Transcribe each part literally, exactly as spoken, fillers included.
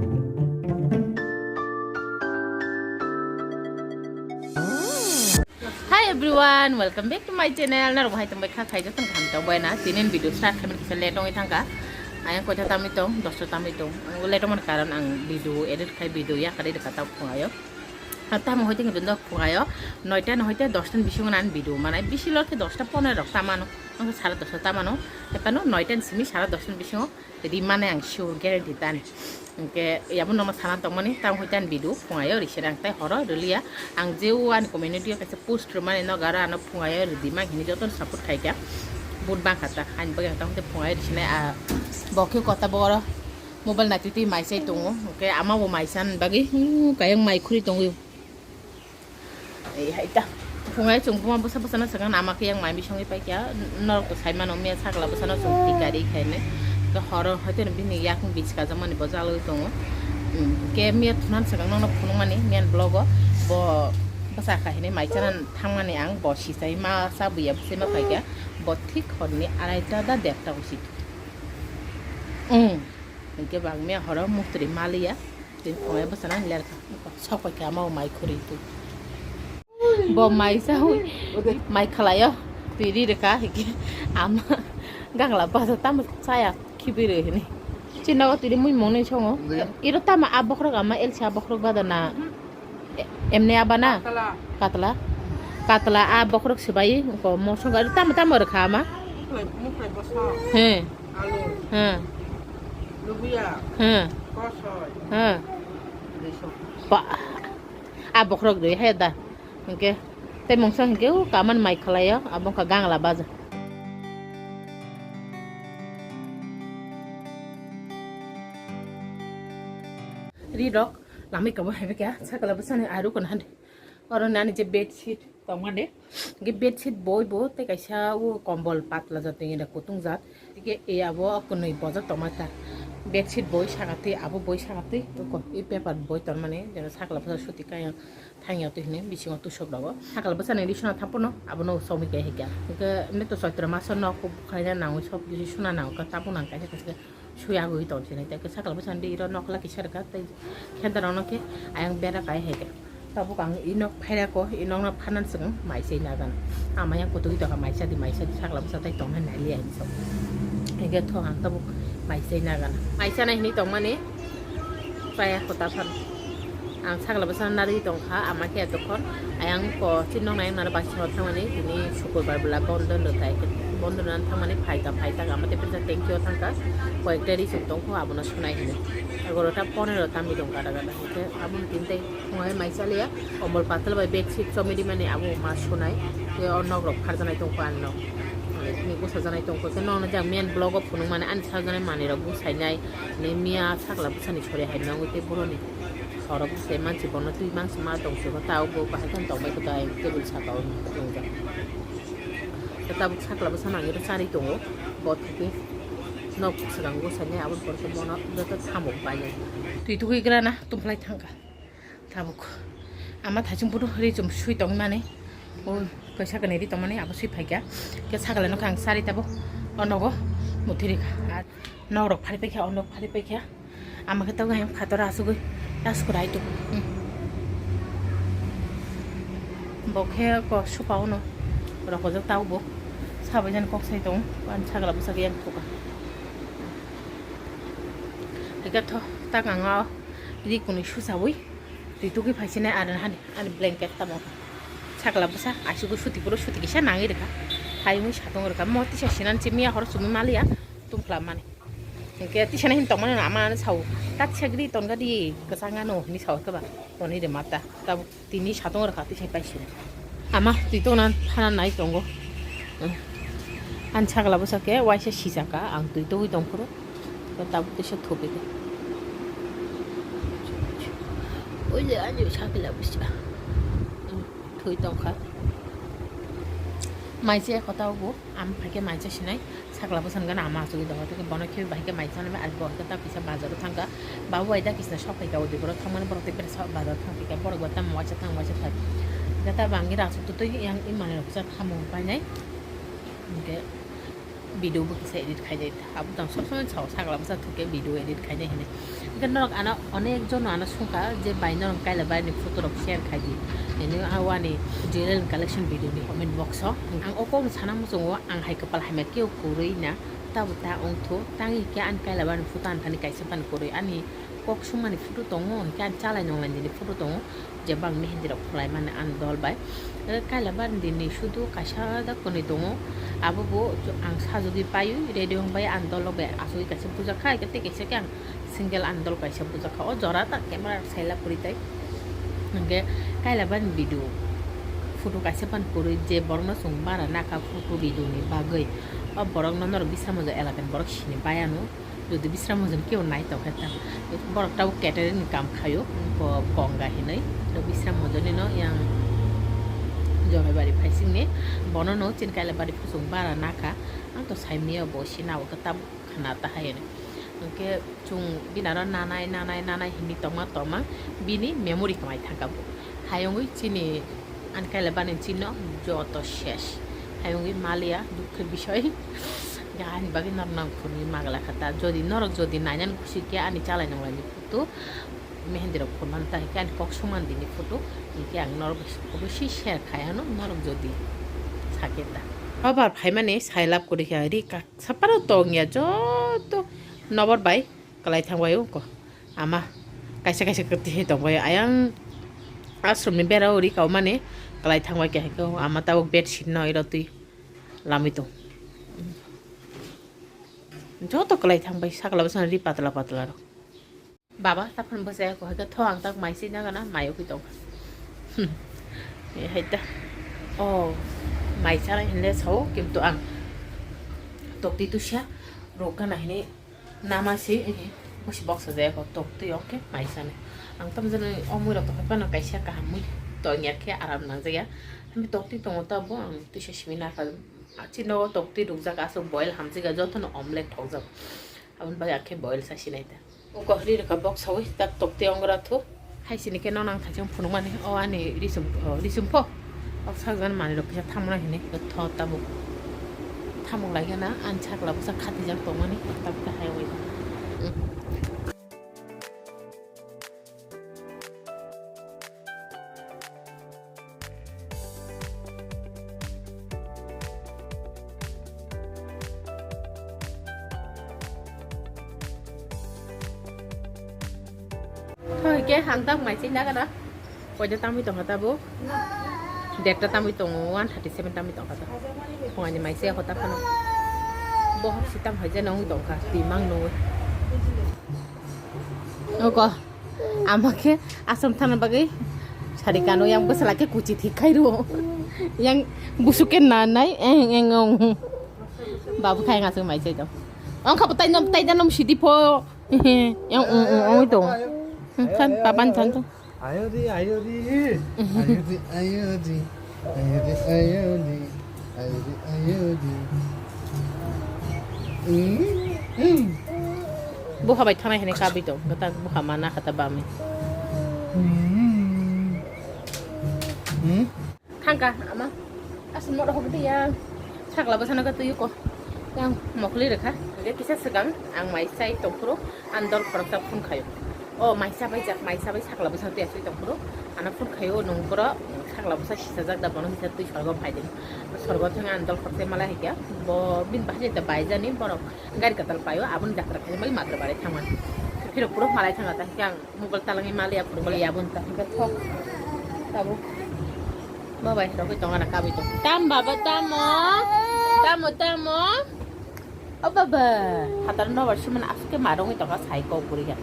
Hi everyone, welcome back to my channel. Norok hai tongbai kha, khaijak tong kham tong bai na. Tinin video start khaimani kisa late ongwi thangkha. Ayang koita tamwi tong, dosta tamwi tong. Ang late ongmani karon ang video edit khai video ya kari dekha ta phungayo. Ang tamo hoite ngi dunda phungayo. Noita no hoite dosta ni bisingo nan video manai. Bisi lor khe dosta ponero rok tamano. Ang sara dosta tamano. Epano noita ni simi sara dosta ni bisingo. Rimani ang sure guarantee tani. Hwnkhe yabo nono sana tongmani, tamo hoi tani video phungayo risi rang tai horo rwliya. Ang jeu ani community o kaisa post rwmani nogo aro ano phungayo rwdi mang hini jotono support khaikha. But bangkha ta, ani bagwi ang tamo tei phungayo risinai, ah, bo khe kota bo oro mobile naitwi twi mai chai tongo. Hwnkhe ama bo mai chani bagwi, hmm, kayang mai khuri tongwi. Ei hai ta. Phungai chwng buma bwsa bwsano swkang nama khe yang mai bisingwi paikha. Norok to sai mano miya sakla bwsano chwng tikari khainai. Khe horo hoiteno bini yakung bichka jamani bo jalwi tongo. Hmm, khe miya thunan swkang nono phunukmani miyan vlog o bo bwsa kha hinwi mai chana thangmani ang bo sisai ma sa buya bwsai ma paikha. Bo thik horni araita da derta usit. Hmm. Hwnkhe bang miya horo muktri maliya. Tei phungai bwsano ang lerkha. Sok paikha ama o mai khuri twi. Bo mai chawi mai khwlaio. Twi ri rwkha hwnkhe ama gangla bwsa tamo chaya khibi rw hini. Chini nogo twi ri mui mungni songo. Iro tamo a bokhorok ama L C a bokhorok bada na. E-, emni aba na? Katla. Katla. Katla a bokhorok swbai ko mosok gari tamo tamo rwkha ama. Mukhwlai, mukhwlai bwsa. He. Alu. He. Lubiya. He. Kosoi. He. Risok. Ba. A bokhorok doi he da. Hwnkhe tei mungsa hwnkhe o kaman mai khwlaio abo wngkha gangla baja. Ri rok. Lamai kabo hai kya sakala bwsani aru kono hande. Oro nani je bedsheet tongmani. Ge bedsheet boi bo tei kaisa o kombol patla jatni da kutung jat. Ge e abo kunui bojak tongma ta. Bedsheet boi sakatwi abo boi sakatwi ko e paper boi tongmani jeno sakala bwsa suti kaya thangya twi hini bisingo tusok rogo. Sakala bwsani risuna thapono abono somoi kaya hikya. Ge ne to soitra maso no kub khaina nangwi sob kisi suna nangka tapo nang kaisa kaisa. Suya gwi tong sinai tei sakla bwsandi iro nokla kisa rwkha tei khendarokno khe ayang bera kai hai khe. Tabuk ang i nok phairako, i nokno phanan swkang mai se nagana. Ama yang kutuk i tongkha mai sadi, mai sadi sakla bwsa tei tongnai naili hai so. Hingke tho ang tabuk mai se nagana. Mai sanai hinui tongmani chaya kota phan. Ang sakla bwsano narwi tongkha, ama khe edokhon ayang ko chini nok nai naro baisongo thangmani tini sukurbar bwla bondo no tai, bondo no thangmani phaika, phaitaka ama tei phaisa tengkio thangkha, koyekta ri chum tongkho abono sunai hinwi. Egarota ponero tamni tong gada gada hwnkhe aboni tini tei phungai mai chaliya, ombol patal bai bedsheet chomiri mani abo ma sunai, tei o nok rok pharjanai tongkho ani nok, tini bwsajanai tongkho khe nokno jang main blogo phunukmani ani sarjanai manwi rok bwsainai, tini miya sakla bwsani sori hai nangwi tei boroni. Khorok se mansi bono twi mansi ma tong se ta bo bahai kan tong bai kota table saka o tong ja. Tabuk sakla bwsa nang iro chari tongo bo thike nok swkang bwsa ne abo por ke bono joto thamuk bai. Twi tugui gra na tum phlai thangka tabuk ama thachung photo ri chum sui tong mani o kaisa kanai ri tong mani abo sui phaikya ke sakla no khang sari tabuk o nogo muthiri kha. Nok rok phari paikha, o nok phari paikha. Ama khe tabuk ayang phator asugwi, asugwi rai tubu. Hmm. Bo khe ko supa uno rokojak tabuk bo. Sabai jani kok sai tongo, ani sagala bwsagwi yang thuka. Hingke tho, tak ang o ri kwnwi susawi twi tugwi phaisinai aro hani. Ani blanket tamo sakla bwsa asugwi suti puro suti kisa nangwi rwkha. Hai mui satung rwkha mo tisa sinan se miya horo chumui maliya tum khwlam mani. Hinkhe tisa nai hin tongmani ama ano sao ta tisa gri tongga di kwchang ano hinwi sao khe ba toni de mata tabuk tini satung rwkha tisa pai sini. Ama twi tongna thana nai tongo. Ani sakla bwsa khe waisa sijaka ang twi tugwi tongphuru. Tabuk tisa thupi khe. Oi le ani sakla bwsa. Thwi tongkha. Maise kota bo, am phaikhe maise sinai, sakla bwsan gana ama asugwi tongo, tei bono khe bahai khe maise nai, ar bo khe ta kisa bazar o thangkha, babu bai da kisa sok phaikha, udi borok thangmani borok tei bwrwi sa bazar thang phaikha, borok bo tamo waisa thang waisa thang, khe ta bangwi rang suk tutui yang i manwi rok kisa tamo painai, hinkhe. Video bo kisa edit khainai. Abo tang sob somoi sao, sakla bwsa thuk khe video edit khainai hinwi. Hwnkhe norok ano onek jono ano sungkha je bai norok Kailabarni photo rok share khai di. Hini awani jewelry collection video ni comment box o. Ang o kok sana muchungo ang hai kwpal hamya khe kwrwi na. Tabo ta wngthu, tang hikhe ani Kailabarni photo ani thani kaisa phano kwrwi, ani kok sumani photo tongo, hikhe ani chalai nonglai nini photo tongo, je bang mehendi rok khwlai mani ani dol bai. Eh, Kailabarni sudu kaisa da kwnwi tongo, abo bo ang sajagwi paiwi ready wng bai ani dol rok bai achugwi kaisa puja kha, hikhe tei kaisa khe ang single ani dol kaisa puja kha. O jora ta camera saila puri tai. Hwnkhe Kailabarni video photo kaisa phano kwrwi, je borokno chwng bara nakha photo video ni bagwi. O borokno norok Bisramganj elakani borok sini bai ano. Jodi Bisramganj ni kebo nai tongkha ta, borok tabuk catering ni kam khaio, bo Ganga hinwi. To Bisramganj ni no yang Joraibari phaising ni, bono no chini Kailabari phusung bara nakha. Ang to saimaya bo sina o khe tabuk khna ta hai hinwi. Hwnkhe chwng bini aro nanai, nanai, nanai hinwi tongma, tongma bini memory kwmai thangkha bo. Hayungwi chini ani Kailabari ni chini no joto ses. Hayungwi maliya, dukhe bisoi. Ani bagwi norok nang phunwi magla kha ta. Jodi norok jodi nainani kusi khe ani chalai nonglai ni photo, mehendi rok phunman ta, hwnkhe ani kok sumani ni photo, hwnkhe ang norok obviously share khai ano, norok jodi sakhe ta. Obar phaimani sailab kwrwi kha, ri kak saparo tong ya joto nobor bai kwlai thang bai wngkha. Ama kaisa kaisa kwtwi se tong bai, ayang ashram ni bera o ri kau mani kwlai thang bai khe, ama tabuk bedsheet no iro twi lamwi tong. Joto kwlai thang bai, sakla bwsano ri patla patla rok. Baba, taphano bwsai ako hai khe tho ang tak mai sui nagana, mai ugui tong. Hmm. E hai ta. Oh, mai chana hinle sao, kintu ang tokti tusia rok gana hini nama si, eh, bosi boksa jaya ko tokti, okay, mai chana. Ang tam jani omui rok to phano kaisa kaham mui tong ya khe aram nang jaya. Ami tokti tongo ta bo ang tuisa simi nakha. Chini nogo tokti rukjak, aswk boil hamjak, jotono omelette thokjak. Aboni bagwi ang khe boil sa sinai ta. O kohri rwkha boksawi tak tokti ongra thu. Hai sini khe nono ang thaisong phunukmani, o ani risum, o risum pho. O sakjani manwi rok kisa thamna hinwi tho tabuk. Thamuk lai gana ani sakla bwsa khatijak tongmani tabuk khe hai oi. Hoi ke hangtak mai chini nagana. Koida tamwi tongkha tabuk. Dek ta tamwi tongo, one thirty seven tamwi tongkha ta. Phungani mai se hota phano. Bohok sitam hai je nong tongkha, timang nungwi. Oko. Ama khe asam thana bagwi sari kano yang bwsala khe kuchi thik khai rwo. Yang busuk khe na nai eng eng ong. Babu khai ngasuk mai chai tong. Ong kha bo tai nom tai da nom sidi pho. Yang ong ong ong tong. Than papan than tong. Ayo di, ayo di. Ayo di, ayo di. Ayo di, ayo di. Ayo di, ayo di. Buha bai thanai hinwi kabui tong, kwtal buha mana kha ta bami. Thangka ama, aswk moro hobdi ya, sakla bwsano khe twiwi ko, yang mokli rwkha, hwnkhe kisa swkang ang mai chai tongphuru, ang dol khoroksa phun khayo. O mai chabai jak, mai chabai sakla bwsano twi aswk tongphuru, ano phun khayo, nung borok sakla bwsa sisajak da, bono kisa twi sorgo phaidi. Sorgo thangwi ang dol khoroksa mala hikya, bo bini bahai ta baijani borok gari kwtal paio, aboni jatra khaina bagwi matra barai thangmani. Phirok phuru malai thangkha ta hikya ang. Mobile talangwi maliya phuru maliya aboni ta hwnkhe thok. Tabuk. Babai rogwi tongana kabui tong. Tam baba tamo. Tamo tamo. O baba. Hatar nobar sumana aswk khe marwngwi tongkha sai kok guriya.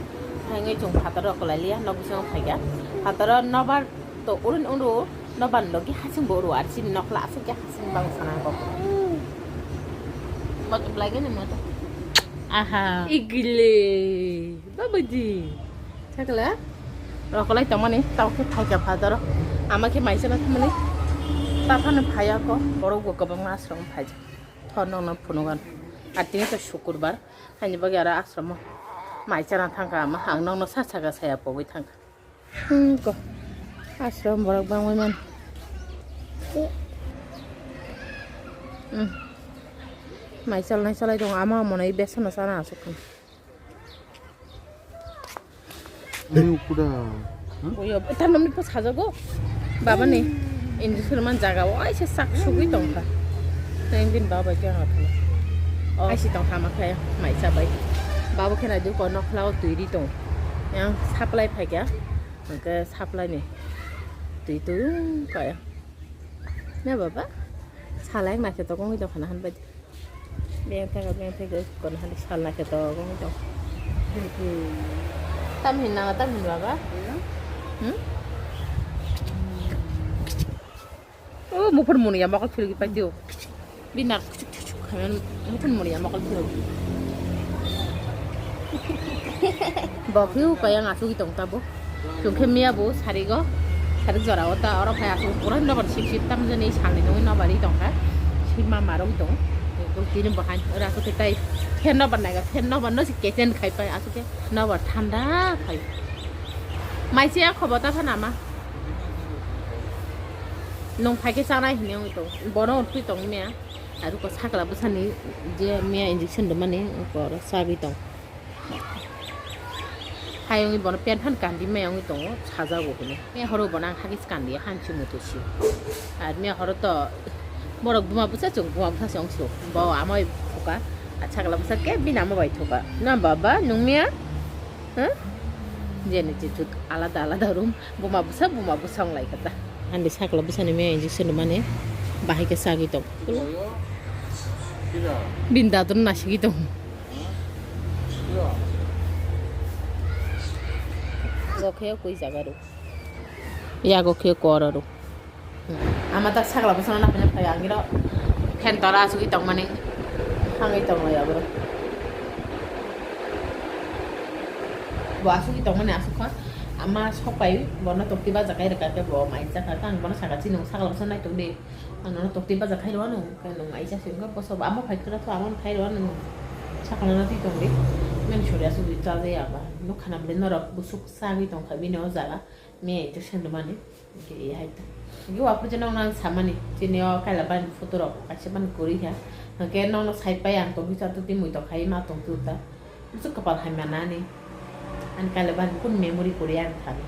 Thangwi chwng phataro kwlailiya nok bisingo phaikha. Phataro nobar to urun uru nobar logi hasing bo uru ar chini nokla aswk khe hasing bang sana kok. Moto belai gani moto. Aha. Igile. Babaji. Sakla. Rokolai tongmani, tao khe phaikha phataro. Ama khe maisa na thumani. Taphano phaya ko. Borok bo kwbangma ashram phai. Thor nokno phunugan. Atini to sukurbar. Haini bagwi aro ashramo. Maisa na thangkha ama. Ang nokno sa saka saya pogwi thangkha. Hmm, ko. Ashram borok bangwi man. Hmm. Mai chalnai chalai tongo, ama monai besano chana aswk kha. Ani ukuda. Uyo, tamo ni po sajago. Baba ni injection man jaga o aise sak sugui tongkha. Tei bini baba khe ang athana. O aisi tongkha ma khe mai chabai. Baba khe nai dukho nokla o twi ri tong. Yang supply phaikha. Hwnkhe supply ni twi twi kaya. Ne baba? Salai naikhe tokong wi tongkha na han bai. Beng thangkha, beng thangkha, kono hali sal naikhe to, gong tong. Tam hin nang, tam hin baba? Hmm? O, muphur munia mokol philgi paitio. Binar kuchuk kuchuk khanan muphur munia mokol philgi. Bo khe ukaya ngasugwi tong tabuk. Chwng khe miya bo sarigo, sarik jora o ta oro khai aswk pura nobar sip sip tam jani salni nungwi nobar ri tong kha. Sima marok tong. Tini bo hai ora aswk khe tai fan nobar naiga, fan nobar no si keten khai pai aswk khe nobar thanda khai. Mai se ya khobo ta phana ma. Nung phai khe chanai hinwi tong. Bono twi tong miya. Aro ko sakla bwsani je miya injection do mani ko oro sagwi tong. Hayungni bono pant phan kandi maya wngwi tongo, sajago hwnwi. Mia horo bono ang hagis kandi, hanchi muto si. Ar mia horo to borok buma bwsa chwng buma bwsa se wngsi rw. Bo amai phuka, a sakla bwsa khe bini ama bai thuka. Na baba, nung mia? Huh? Jeni je jut alada alada room, buma bwsa, buma bwsa wng lai kha ta. Andi sakla bwsani mia injection mani bahai khe sagwi tong. Bini dadon nasigwi tong. Yago khe koi jaga rw. Yago khe kor rw. Ama tak sakla bwsano naphanya phai ang iro. Phen tora asugwi tongmani. Hangwi tongo yago. Bo asugwi tongmani asukha. Ama sokpai bono tokti baja kai rwkha khe bo mai jakha khe ang bono saka chini sakla bwsano naitok di. Ang nono tokti baja khai rw ano, khe nwng aisa se wngkha, boso bo amo phai khwna pho, amo phai rw ano nwng. Sakno no twi tong di. Men sori aswk ri cha jaya ba. Nuk khana bwle norok busuk sagwi tong kha bini o jaga. Me ai to sendo mani. Ge hai ta. Ge wa phuje nong nang samani. Chini o kaila ban photo rok kaisa ban kori kha. Ge nong no sai pai ang to bisa to timui to khai ma tong tu ta. Busuk kapal hai manani. Ani kaila ban kun memory kori ang thani.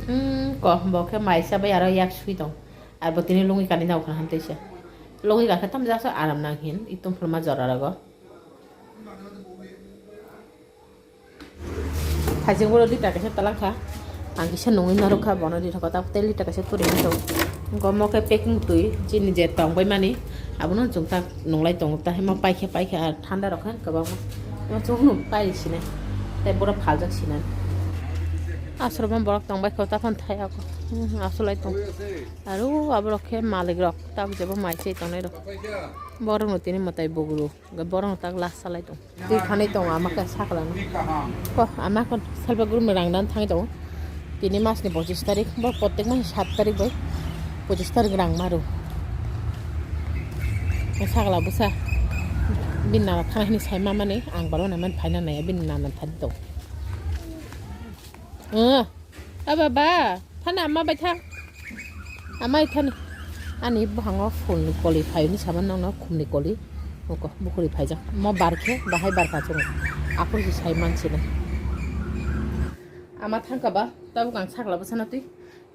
Hmm, ko bo khe mai sa bai aro yak sui tong. Ar bo tini lungwi kani nao khna hamtwi se. Lungwi kakhe tamjak sa aram nang hin, i tongphru ma jora rogo. Thajing boro liter kaisa talangkha. Ang kisa nungwi narwkha, bono di thokha, tak tei liter kaisa puri hinwi tongo. Gomo khe packing twi, chini je tong bai mani, abono chwng tak nunglai tongo, ta hima paikhe, paikhe, ar thanda rok khe kwbangma. Mo chwng nung pai sinai, tei boro phaljak sinai. Aswrwngma borok tong bai kho, ta phano thai ako. Hmm, asulai tong. Aro aborok khe malik rok, tak jebo mai se tongnai rok. Borok no tini mwtai buguru, borok no tak last salai tong. Twi khanai tong ama khe sakla no. Ko ama kon salba guru rang dan thang tong. Tini mas ni pochis tarik, bo protek mas sat tarik bai pochis tarik rang maru. Sakla bwsa bin nana thang hini sai ma mani ang balo na man phaina nai bin nana thani tong. Eh, a baba, thana ama bai tha. Ama ithani. Ani buhango phulni koli phayuni saman nangno khumni koli. Oko bukhuri phaijak. Mo barkhe bahai barkha chwng. Aphuru se sai mansinai. Ama thangkha ba, tabuk ang sakla bwsano twi.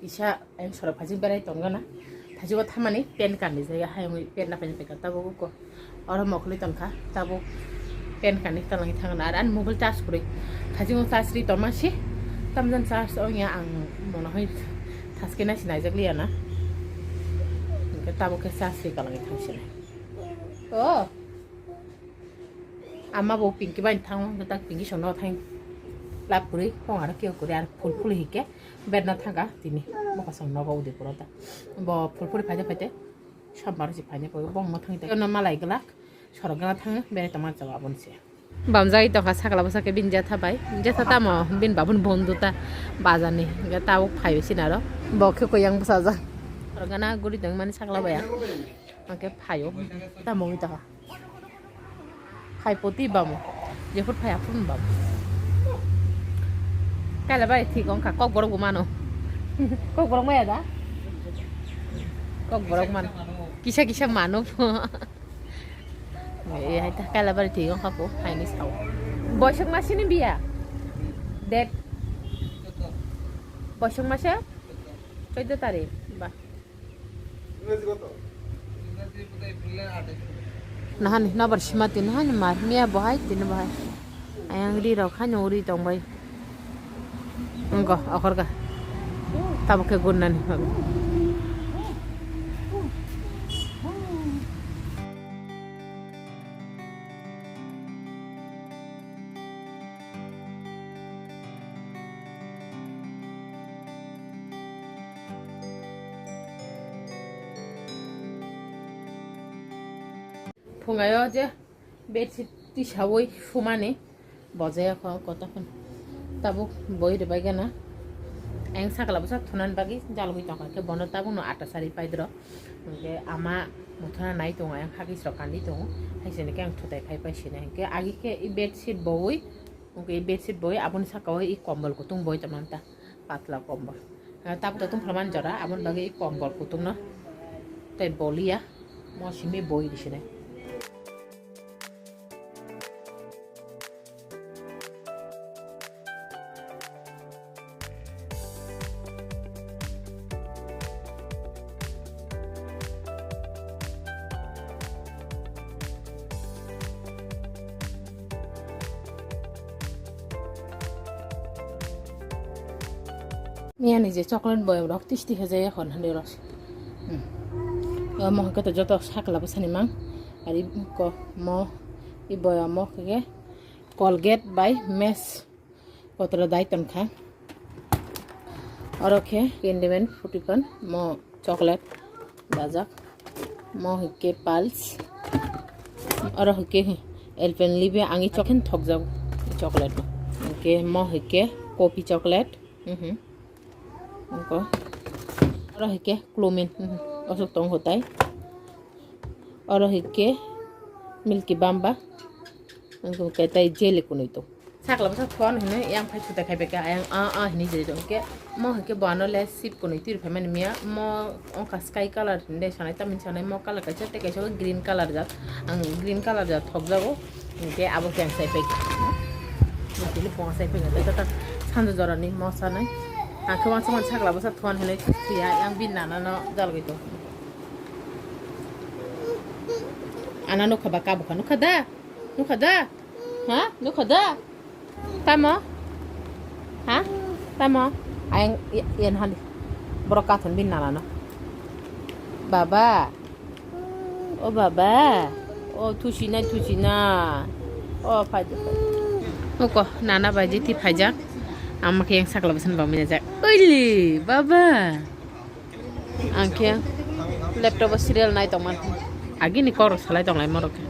Kisa ayang sorok phaijak berai tongna. Thaijugo thamani pen kanni jaya hayungwi pen naphai naphai ka tabuk oko. Oro mokholi tongkha, tabuk pen kani talangwi thangna, ar ani mobile charge kwrwi. Thajingo charge ri tongma si, tamjani charge ongya ang mono hoi thaske nai si naijak liya na. Hwnkhe tabuk khe charge ri kalangwi thangsinai. O. Ama bo Pinky bai thango, hwnkhe tak Pinky songno thang. Lab kwrwi, kong aro keo kwrwi, ar phul phul hike, berna thangkha tini. Bokha songno bo Udaipur o ta. Bo phul phul phaide phaide. Sambar si phaina phaio bongma thangwi tei. Eno malai glak. Sorok gana thang berai tongma chao aboni se. Bamjai tongkha sakla bwsa khe bini jetha bai. Jetha tamo bini babuni bondhu ta bajani. Hwnkhe tabuk phaio sinaro. Bo khe koyang bwsajak. Sorok gana guri tongmani sakla baya. Hwnkhe phaio. Tamo wngwi tongkha. Hai poti bamo. Jephuru phai aphuru bamo. Kaila bai thik wngkha, kok borok bo mano. Kok borok maya da? Kok borok mano. Kisa kisa mano. Eh, hai ta kaila bari thik wngkha po, haini sao. Boisok masini biya? Date? Boisok masa? Chaudo tarik. Ba. Nahani nabar sima tini hani mar miya bohai tini bohai. Ayang ri rok hani uri tong bai. Engko, okhorka. Tabuk khe gunnani. Phungayo je bedsheet tisawi sumani bojaya kho kotokon tabuk boi rwbai gana. Ayang sakla bwsa thunan bagwi jalgwi tongkha khe bono tabukno ata sari paidro. Hwnkhe ama muthuna nai tongo, ayang hagis rok kandi tongo, hai sini khe ang thutai phai pai sini. Hwnkhe agi khe i bedsheet boi, hwnkhe i bedsheet boi aboni saka o i kombol kutung boi tongmani ta, patla kombol. Tabuk to tungphla man jora, aboni bagwi i kombol kutung no tei boliya mo simi boi di sini. Miyani je chocolate boyam rok tisti hejai ekhon hwnwi rok. Hmm. Omo hwnkhe to joto sakla bwsani mang. Ari ko mo i boyamo hwnkhe Colgate bai Max kotoro dai tongkha. Oro khe Candyman futikon mo chocolate dajak. Mo hwnkhe Pulse. Oro hwnkhe Alpenlibe ang i chokhen thokjago chocolate no. Hwnkhe mo hwnkhe coffee chocolate. Mhm. Oko. Oro hwnkhe Clomin. Mhm. Osok tong hotai. Oro hwnkhe Milky Bamba. Hwnkhe tei jelly kunui tong. Sakla bwsa phone hwnwi yang phai thutai khai bai kha, ayang a a hwnwi jai tong khe, mo hwnkhe bo ano le sip kunui twi rw phaimani miya, mo wngkha sky colour hwnwi sanai, tamni sanai mo colour kaisa tei kaisa green colour jak, ang green colour jak thokjago, hwnkhe abo khe ang sai pai kha. Bo tini phungo sai pai kha, tei tatak sanjo jorani mo sanai, ang khe uansukmani sakla bwsa phone hwnwi thwiya, yang bini nana no jalgwi tong. Ana nukha ba kabukha, nukha da? Nukha da? Ha? Nukha da? Tamo? Ha? Tamo? Ayang i-, iyan hali. Borok kathon bin nana no. Baba. O baba. O thusi nai, thusi na. O phaidi. Uko nana bai jiti phaijak. Ama khe yang sakla bwsani bamwi najak. Oili, baba. Ang khe laptop o serial nai tongmani. Agini kok rok salai tonglai morok khe.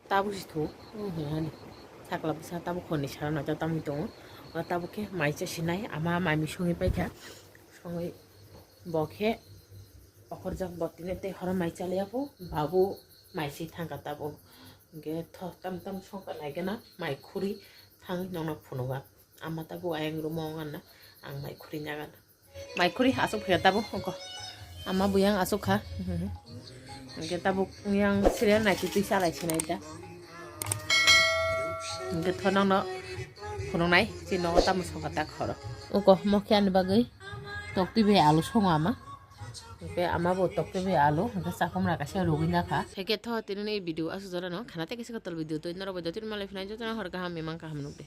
Tabuk si thu, hmm, hani. Sakla bwsa tabuk hwnwi sara no tamni tongo. O tabuk khe mai cha sinai, ama mai mui songwi paikha. Songwi bo khe okhorjak bo tini tei horo mai cha liya pho, babu mai si thangkha tabuk. Hwnkhe tho tam tam songkha nai gana mai khuri thangwi nongno phunuga. Ama tabuk ayang room o wngna ang mai khuri nagana. Mai khuri aswk phaikha tabuk hwnkhe. Ama buyang aswk kha. Hwnkhe tabuk yang serial naitwi twi salai sinai da. Hwnkhe tho nongno phunuknai chini nogo tamo songkha tak horo. Uko mokhe ani bagwi toktwi bai alu songo ama. Hwnkhe ama bo toktwi bai alu hwnkhe chakhumra kaisa rwgwi nakha. Hwnkhe tho tini ni video aswk jorano khana tei kaisa kotor video twi norok bai jotoni malai phinai jotono hor kaham mimang kaham nukdi.